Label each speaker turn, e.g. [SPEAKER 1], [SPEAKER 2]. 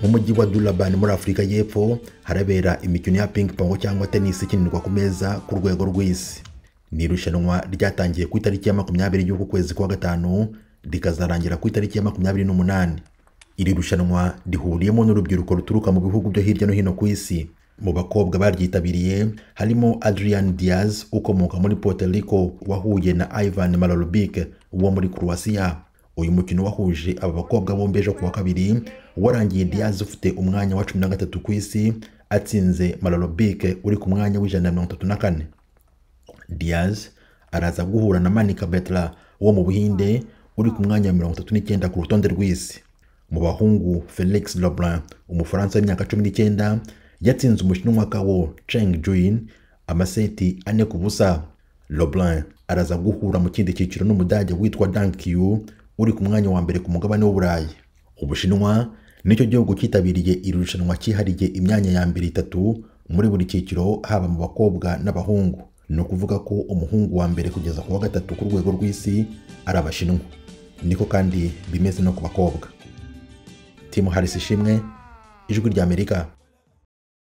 [SPEAKER 1] Mu mujyi wa Durban muri Afurika y'Epfo harabera imikino ya ping pong cyangwa tennis ikinirwa ku meza ku rwego rw'isi. Ni irushanwa ryatangiye ku itariki ya 20 y'uku kwezi kwa gatanu rikazarangira ku itariki ya 28. Iri rushanwa rihuriyemo n'urubyiruko ruturuka mu bihugu byo hirya no hino ku isi. Mu bakobwa baryitabiriye harimo Adrian Diaz ukomoka muri Puerto Rico wahuye na Ivan Malorovic wo muri Croatia. Uyu mukino wahuje aba bakobwa bombi ejo kuwa kabiri warangiye Diaz ufite umwanya wa 13 ku isi atsinze Malorovic uri ku mwanya wa 134. Diaz araza guhura na Manika Batra wo mu Buhinde uri ku mwanya wa 39 ku rutonde rw'isi. Mu bahungu, Felix Lebrun umufaransa w'imyaka 19 yatsinze umushinwa Kao Cheng Juin amaseti 4-0. Lebrun araza guhura mu kindi cyiciro n'umudage witwa Dang Qiu uri ku mwanya wa mbere ku mugabane w'Uburayi. Ubushinwa nicyo gihugu cyitabiriye iri rushanwa cyihariye imyanya ya mbere itatu muri buri cyiciro, haba mu bakobwa n'abahungu. Ni ukuvuga ko umuhungu wa mbere kugeza ku wa gatatu ku rwego rw'isi ari abashinwa. Niko kandi bimeze no ku bakobwa. Tim Harris Ishimwe, Ijwi ry'Amerika.